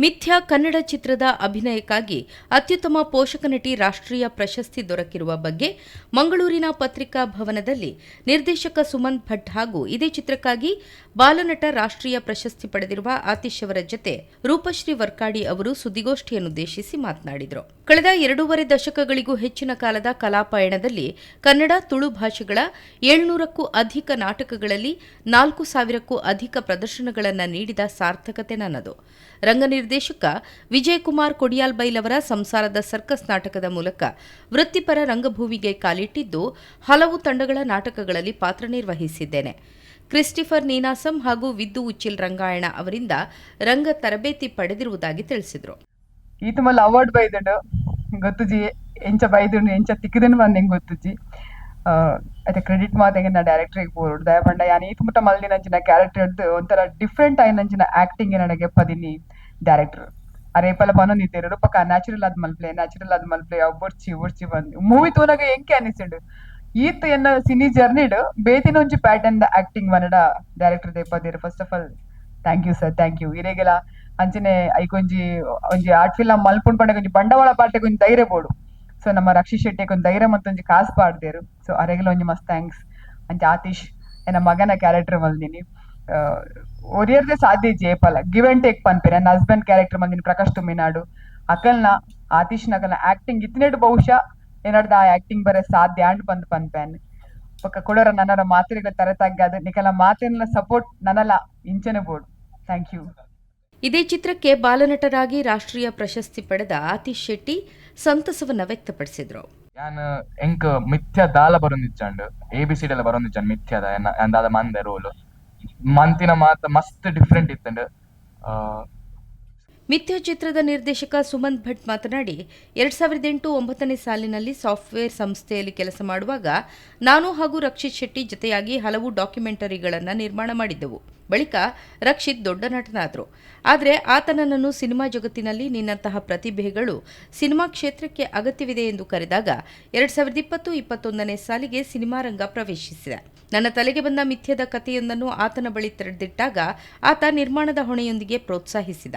ಮಿಥ್ಯಾ ಕನ್ನಡ ಚಿತ್ರದ ಅಭಿನಯಕ್ಕಾಗಿ ಅತ್ಯುತ್ತಮ ಪೋಷಕ ನಟಿ ರಾಷ್ಟ್ರೀಯ ಪ್ರಶಸ್ತಿ ದೊರಕಿರುವ ಬಗ್ಗೆ ಮಂಗಳೂರಿನ ಪತ್ರಿಕಾ ಭವನದಲ್ಲಿ ನಿರ್ದೇಶಕ ಸುಮಂತ್ ಭಟ್ ಹಾಗೂ ಇದೇ ಚಿತ್ರಕ್ಕಾಗಿ ಬಾಲನಟ ರಾಷ್ಟ್ರೀಯ ಪ್ರಶಸ್ತಿ ಪಡೆದಿರುವ ಆತೀಶ್ ಅವರ ಜೊತೆ ರೂಪಶ್ರೀ ವರ್ಕಾಡಿ ಅವರು ಸುದ್ದಿಗೋಷ್ಠಿಯನ್ನುದ್ದೇಶಿಸಿ ಮಾತನಾಡಿದರು. ಕಳೆದ 2.5 ದಶಕಗಳಿಗೂ ಹೆಚ್ಚಿನ ಕಾಲದ ಕಲಾಪಯಣದಲ್ಲಿ ಕನ್ನಡ, ತುಳು ಭಾಷೆಗಳ 700ಕ್ಕೂ ಅಧಿಕ ನಾಟಕಗಳಲ್ಲಿ 4,000ಕ್ಕೂ ಅಧಿಕ ಪ್ರದರ್ಶನಗಳನ್ನು ನೀಡಿದ ಸಾರ್ಥಕತೆ ನನ್ನದು. ರಂಗ ನಿರ್ದೇಶಕ ವಿಜಯಕುಮಾರ್ ಕೊಡಿಯಾಲ್ಬೈಲ್ ಅವರ ಸಂಸಾರದ ಸರ್ಕಸ್ ನಾಟಕದ ಮೂಲಕ ವೃತ್ತಿಪರ ರಂಗಭೂಮಿಗೆ ಕಾಲಿಟ್ಟಿದ್ದು, ಹಲವು ತಂಡಗಳ ನಾಟಕಗಳಲ್ಲಿ ಪಾತ್ರ ನಿರ್ವಹಿಸಿದ್ದೇನೆ. ಕ್ರಿಸ್ಟಿಫರ್ ನೀನಾಸಂ ಹಾಗೂ ವಿದ್ದು ಉಚ್ಚಿಲ್ ರಂಗಾಯಣ ಅವರಿಂದ ರಂಗ ತರಬೇತಿ ಪಡೆದಿರುವುದಾಗಿ ತಿಳಿಸಿದರು. ಈತ ಮಲ್ಲ ಅವಾರ್ಡ್ ಬೈದುಂಡು ಗೊತ್ತುಜಿ, ಎಂಚ ಬೈದುಂಡು, ಎಂಚ ತಿಕ್ಕುದುಂಡು ಪಂದ್ ಎಂಕ್ ಗೊತ್ತುಜಿ. ಐತ ಕ್ರೆಡಿಟ್ ಮಾತ ಎಂಕ್ ಡೈರೆಕ್ಟರ್ಗ್ ಬೋಡು. ದಾಯೆ ಪಂಡ ಯಾನ್ ಈತ್ ಮುಟ್ಟ ಮಲ್ದಿನಂಚಿನ ಕ್ಯಾರೆಕ್ಟರ್ ಒಂಥರ ಡಿಫ್ರೆಂಟ್ ಆಯಿನಂಚಿನ ಆಕ್ಟಿಂಗ್ ಎನಡ ಗೆಪ್ಪದಿನಿ ಡೈರೆಕ್ಟರ್. ಅರೆ ಏಪಲ ಪನೊಂದಿತ್ತೆರ್, "ರೂಪಕ, ನ್ಯಾಚುರಲ್ ಆದ್ ಮಲ್ಪಲೆ, ನ್ಯಾಚುರಲ್ ಆದ್ ಮಲ್ಪಲೆ, ಅವು ಬೊರ್ಚಿ ಬೊರ್ಚಿ" ಪಂದ್. ಮೂವಿ ತೂನಗ ಎಂಕೆ ಅನಿಸುಂಡು, ಈತ್ ಎನ್ನ ಸಿನಿ ಜರ್ನಿಡ್ ಬೇತಿನ ಒಂಜಿ pattern the acting ವನಡ director ದೇಪದೇರ್. First of all, thank you sir, thank you ಇರೆಗೆಲ. ಅಂಚನೆ ಐಕೊಂಜಿ ಒಂಜಿ ಆರ್ಟ್ ಫಿಲಮ್ ಮಲ್ಪುಂಡು ಪಂಡ ಒಂಜಿ ಬಂಡವಾಳ ಪಾಡ್ಡೆಗ್ ಒಂಜಿ ಧೈರ್ಯ ಬೋಡು. ಸೊ ನಮ್ಮ ರಕ್ಷಿತ್ ಶೆಟ್ಟಿ ಒಂಜಿ ಧೈರ್ಯ ಮಲ್ತ್ ಒಂಜಿ ಕಾಸ್ ಪಾಡ್ದೇರು. ಸೊ ಅರೆಗೆಲ ಒಂಜಿ ಮಸ್ತ್ thanks. ಅಂಚ ಆತೀಶ್, ಎನ್ನ ಮಗನ ಕ್ಯಾರೆಕ್ಟರ್ ಮಲ್ದಿನಿ. ಒರಿಯರ್ದೆ ಸಾಧ್ಯ ಇಜ್ಜಿ ಏಪಲ, give and take ಪನ್ಪೆರ್. ನನ್ನ ಹಸ್ಬೆಂಡ್ ಕ್ಯಾರೆಕ್ಟರ್ ಮಲ್ದಿನಿ ಪ್ರಕಾಶ್ ತುಮಿನಾಡು. ಅಕಲ್ನ, ಆತೀಶ್ ನಕಲ್ನ ಆಕ್ಟಿಂಗ್ ಇತ್ತಿನೆಡ್ ಬಹುಶಃ ಎನ್ನಡ್ದ್ ಆ ಆಕ್ಟಿಂಗ್ ಬರೆ ಸಾಧ್ಯ ಆಂಡ್ ಪಂದ್ ಪನ್ಪೆನ್. ಬೊಕ್ಕ ಕುಡೊರ ನನರ ಮಾತೆರೆಗ್ಲ ತರೆ ತಗ್ಗಾದ್, ನಿಕಲ ಮಾತೆರ್ನ ಸಪೋರ್ಟ್ ನನಲ ಇಂಚನೆ ಬೋಡು. Thank you. ಇದೇ ಚಿತ್ರಕ್ಕೆ ಬಾಲನಟರಾಗಿ ರಾಷ್ಟ್ರೀಯ ಪ್ರಶಸ್ತಿ ಪಡೆದ ಆತೀಶ್ ಶೆಟ್ಟಿ ಸಂತಸವನ್ನು ವ್ಯಕ್ತಪಡಿಸಿದರು. ಯಾನ್ ಎಂಕ್ ಮಿಥ್ಯ ದಾಲ ಬರೊಂದಿಜ್ಜಂಡ್, A B C D ಎಲ್ಲ ಬರೊಂದಿಜ್ಜಂಡ್. ಮಿಥ್ಯದ ಎನ್ನ ಯಾನ್ ದಾದ ಮಂದೆ ರೋಲ್ ಮಂತಿನ ಮಾತ ಮಸ್ತ್ ಡಿಫ್ರೆಂಟ್ ಇತ್ತಂಡ್. ಮಿಥ್ಯ ಚಿತ್ರದ ನಿರ್ದೇಶಕ ಸುಮಂತ್ ಭಟ್ ಮಾತನಾಡಿ, 2008-9ನೇ ಸಾಲಿನಲ್ಲಿ ಸಾಫ್ಟ್ವೇರ್ ಸಂಸ್ಥೆಯಲ್ಲಿ ಕೆಲಸ ಮಾಡುವಾಗ ನಾನು ಹಾಗೂ ರಕ್ಷಿತ್ ಶೆಟ್ಟಿ ಜೊತೆಯಾಗಿ ಹಲವು ಡಾಕ್ಯುಮೆಂಟರಿಗಳನ್ನು ನಿರ್ಮಾಣ ಮಾಡಿದ್ದೆವು. ಬಳಿಕ ರಕ್ಷಿತ್ ದೊಡ್ಡ ನಟನಾದರು. ಆದರೆ ಆತ ನನ್ನನ್ನು ಸಿನಿಮಾ ಜಗತ್ತಿನಲ್ಲಿ ನಿನ್ನಂತಹ ಪ್ರತಿಭೆಗಳು ಸಿನಿಮಾ ಕ್ಷೇತ್ರಕ್ಕೆ ಅಗತ್ಯವಿದೆ ಎಂದು ಕರೆದಾಗ 2020-21ನೇ ಸಾಲಿಗೆ ಸಿನಿಮಾ ರಂಗ ಪ್ರವೇಶಿಸಿದೆ. ನನ್ನ ತಲೆಗೆ ಬಂದ ಮಿಥ್ಯದ ಕಥೆಯೊಂದನ್ನು ಆತನ ಬಳಿ ತೆರೆದಿಟ್ಟಾಗ ಆತ ನಿರ್ಮಾಣದ ಹೊಣೆಯೊಂದಿಗೆ ಪ್ರೋತ್ಸಾಹಿಸಿದ.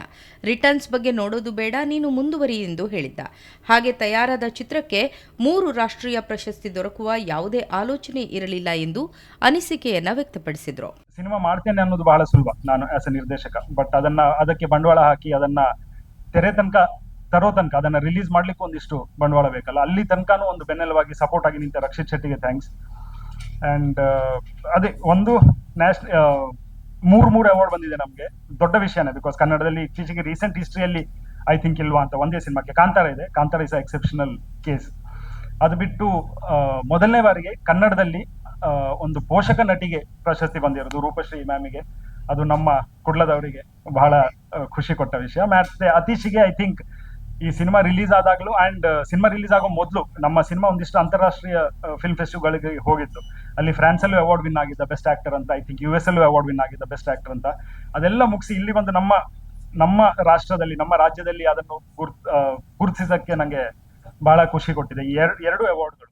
ರಿಟರ್ನ್ಸ್ ಬಗ್ಗೆ ನೋಡೋದು ಬೇಡ, ನೀನು ಮುಂದುವರಿ ಎಂದು ಹೇಳಿದ್ದ. ಹಾಗೆ ತಯಾರಾದ ಚಿತ್ರಕ್ಕೆ ಮೂರು ರಾಷ್ಟ್ರೀಯ ಪ್ರಶಸ್ತಿ ದೊರಕುವ ಯಾವುದೇ ಆಲೋಚನೆ ಇರಲಿಲ್ಲ ಎಂದು ಅನಿಸಿಕೆಯನ್ನ ವ್ಯಕ್ತಪಡಿಸಿದರು. ಸಿನಿಮಾ ಮಾಡ್ತೇನೆ ಅನ್ನೋದು ಬಹಳ ಸುಲಭ ನಾನು ಆಸ್ ಎ ನಿರ್ದೇಶಕ. ಬಟ್ ಅದನ್ನ, ಅದಕ್ಕೆ ಬಂಡವಾಳ ಹಾಕಿ ಅದನ್ನ ತೆರೆ ತನಕ ತರೋ ತನಕ, ಅದನ್ನ ರಿಲೀಸ್ ಮಾಡ್ಲಿಕ್ಕೆ ಒಂದಿಷ್ಟು ಬಂಡವಾಳ ಬೇಕಲ್ಲ, ಅಲ್ಲಿ ತನಕನೂ ಒಂದು ಬೆನ್ನೆಲುಬಾಗಿ ಸಪೋರ್ಟ್ ಆಗಿ ನಿಂತ ರಕ್ಷಿತ್ ಶೆಟ್ಟಿಗೆ thanks. And ಅದೇ ಒಂದು ಮೂರು ಮೂರು ಅವಾರ್ಡ್ ಬಂದಿದೆ ನಮಗೆ, ದೊಡ್ಡ ವಿಷಯನೇ. Because ಕನ್ನಡದಲ್ಲಿ ಇತ್ತೀಚೆಗೆ ರೀಸೆಂಟ್ ಹಿಸ್ಟ್ರಿಯಲ್ಲಿ I think ಇಲ್ವಾ ಅಂತ, ಒಂದೇ ಸಿನಿಮಾಕ್ಕೆ. ಕಾಂತಾರ ಇದೆ, ಕಾಂತಾರ is exceptional case. ಅದು ಬಿಟ್ಟು ಮೊದಲನೇ ಬಾರಿಗೆ ಕನ್ನಡದಲ್ಲಿ ಒಂದು ಪೋಷಕ ನಟಿಗೆ ಪ್ರಶಸ್ತಿ ಬಂದಿರೋದು ರೂಪಶ್ರೀ ಮ್ಯಾಮಿಗೆ. ಅದು ನಮ್ಮ ಕುಡ್ಲದವರಿಗೆ ಬಹಳ ಖುಷಿ ಕೊಟ್ಟ ವಿಷಯ. ಮತ್ತೆ ಅತೀಶಿಗೆ I think ಈ ಸಿನಿಮಾ ರಿಲೀಸ್ ಆದಾಗಲೂ and cinema release ಆಗೋ ಮೊದಲು ನಮ್ಮ ಸಿನಿಮಾ ಒಂದಿಷ್ಟು ಅಂತಾರಾಷ್ಟ್ರೀಯ ಫಿಲ್ಮ್ ಫೆಸ್ಟಿವಲ್ಗಳಿಗೆ ಹೋಗಿತ್ತು. ಅಲ್ಲಿ ಫ್ರಾನ್ಸಲ್ಲೂ ಅವಾರ್ಡ್ ವಿನ್ ಆಗಿದ್ದ ಬೆಸ್ಟ್ ಆಕ್ಟರ್ ಅಂತ, I think US ಅಲ್ಲೂ ಅವಾರ್ಡ್ ವಿನ್ ಆಗಿದ್ದ ಬೆಸ್ಟ್ ಆಕ್ಟರ್ ಅಂತ. ಅದೆಲ್ಲ ಮುಗಿಸಿ ಇಲ್ಲಿ ಬಂದು ನಮ್ಮ ನಮ್ಮ ರಾಷ್ಟ್ರದಲ್ಲಿ, ನಮ್ಮ ರಾಜ್ಯದಲ್ಲಿ ಅದನ್ನು ಗುರುತಿಸಕ್ಕೆ ನಂಗೆ ಬಹಳ ಖುಷಿ ಕೊಟ್ಟಿದೆ ಈ ಎರಡು ಎರಡು ಅವಾರ್ಡ್ಗಳು.